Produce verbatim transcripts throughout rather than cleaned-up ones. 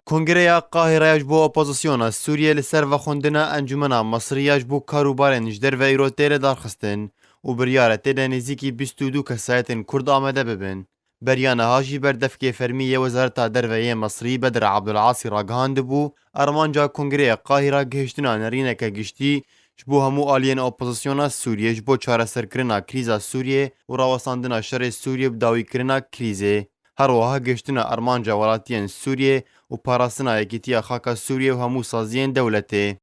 Kongreya Qahîraya ji bo Opozisyona Sûriyê li ser vexwendina Encûmena Misrî ya ji bo Karûbarên ji Derve îro tê lidarxistin û biryar e tê de nêzîkî bîst û du kesayetên Kurd amade bibin. Beriya niha jî berdevkê fermî yê Wezareta Derve yê Misrî Bedir Abdulasi ragihandibû, armanca Kongreyê Qahîra gihiştina nerîneke giştî ji bo hemû aliyên opozisyona Sûriyê ji bo çareserkirina krîza Sûriyê û rawestandina şerê Sûriyê û bidawîkirina krîzê. Her wiha gihiştina armanca welatiyên Sûriyê û parastina yekîtiya xaka Sûriyê û hemû saziyên dewletê.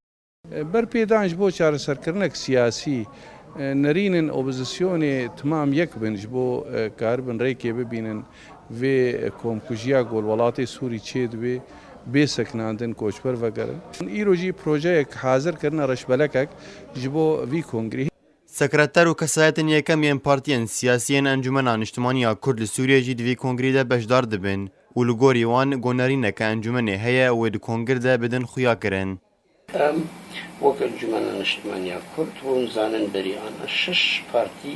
Berpêdan ji bo çareserkirinek siyasî, nerînên opozisyonê timam yek bin ji bo karibin rêkê bibînin vê komkujiya ku li welatê Sûrî çêdibe bê sekinandin koçber vegerin. Îro jî projeyek hazir kirine reşbelekek ji bo vî kongrê. Sekreter û kesayetên yekem yên partiyên siyasî yên Encûmena Niştimanî ya Kurd li Sûriyê jî di vî kongrî de beşdar dibin û li gorî wan ku nerîneke encûmenê heye wê di kongir de bidin xuya kirin. Em wek Encûmena Niştimanî ya Kurd hûn zanin berî ana şeş partî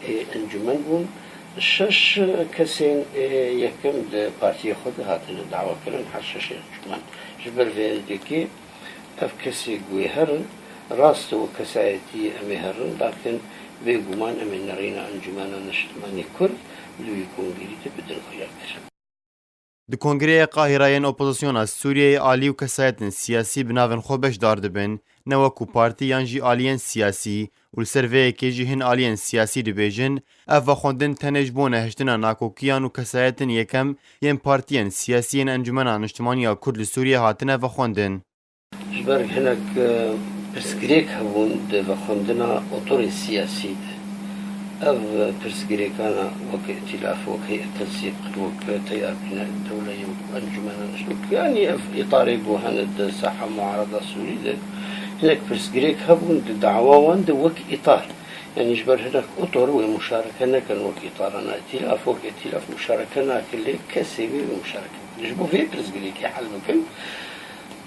ê encûmen bûn. Şeş kesên ê yekem di partiyê xwe de hatine dawa kirin her şeşê encûmen. Ji ber vê yekê ev kesê ku wê herin, rast e wek kesayetî em ê herin, lakin bêguman em ê nerîna Encûmena Niştimanî Kurd li wî kongrî de bidin xuya kirin. Di Kongreyê Qahîra yên opozisyona Sûriyeyê alî û kesayetên siyasî bi navên xwe beşdar dibin, ne wekû partî yan jî aliyên siyasî û li ser vê yekê jî hin aliyên siyasî dibêjin, ev vexwendin tenê ji bo nehiştina nakokiyan û kesayetên yekem yên partiyên siyasî yên Encûmena Niştimanî ya Kurd li Sûriyê hatine vexwendin. Ji ber hinek, e, pirsgirêk hebûn di vexwendina otorê siyasî de. Ev pirsgirêkana wek îtîlaf, wek heyet tensîq, wek teyar bîne dewleyê, wek encûmena nişt, wek, yanî ev îtarê ku hene di saha muarada Sûrî de, hinek pirsgirêk hebûn di dawa wan de wek îtar. Yanî ji ber hinek otor wê muşareke nekin wek îtarana îtîlaf, wek îtîlaf muşareke nakin, lê kesê wê wê muşareke bikin. Ji bo vê pirsgirêkê hel bikin,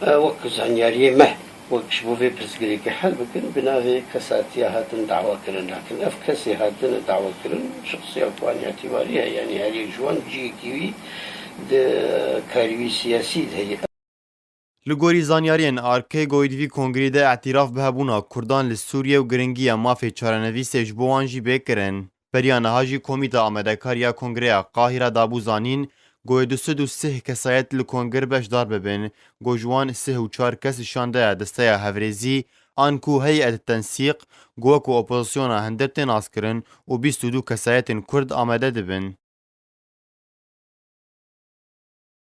e, wek zanyariyê me, wek ji bo vê pirsgirêkê hel bikin, bi navê kesatiya hatin dawa kirin. Lakin ev kesê hatine dawa kirin, şexsiya ku wan îtibarî heye, yanî her yek ji wan cihekî wî di karî wî siyasî de heye. Li gorî zanyariyên Arkê, goyî di vî kongrî de îtîraf bi hebûna Kurdan li Sûriyê û giringiya mafê çarenivîsê ji bo wan jî bê kirin. Beriya niha jî Komîta Amadekar ya Kongreya Qahîra dabû zanîn, goyê du sed û sih kesayet li kongir beşdar bibin, go ji wan sih û çar kes şandeya desteya hevrêzî, an ku heyet tensîq, go wekû opozisyona hundir tê naskirin û bîst û du kesayetên Kurd amade dibin.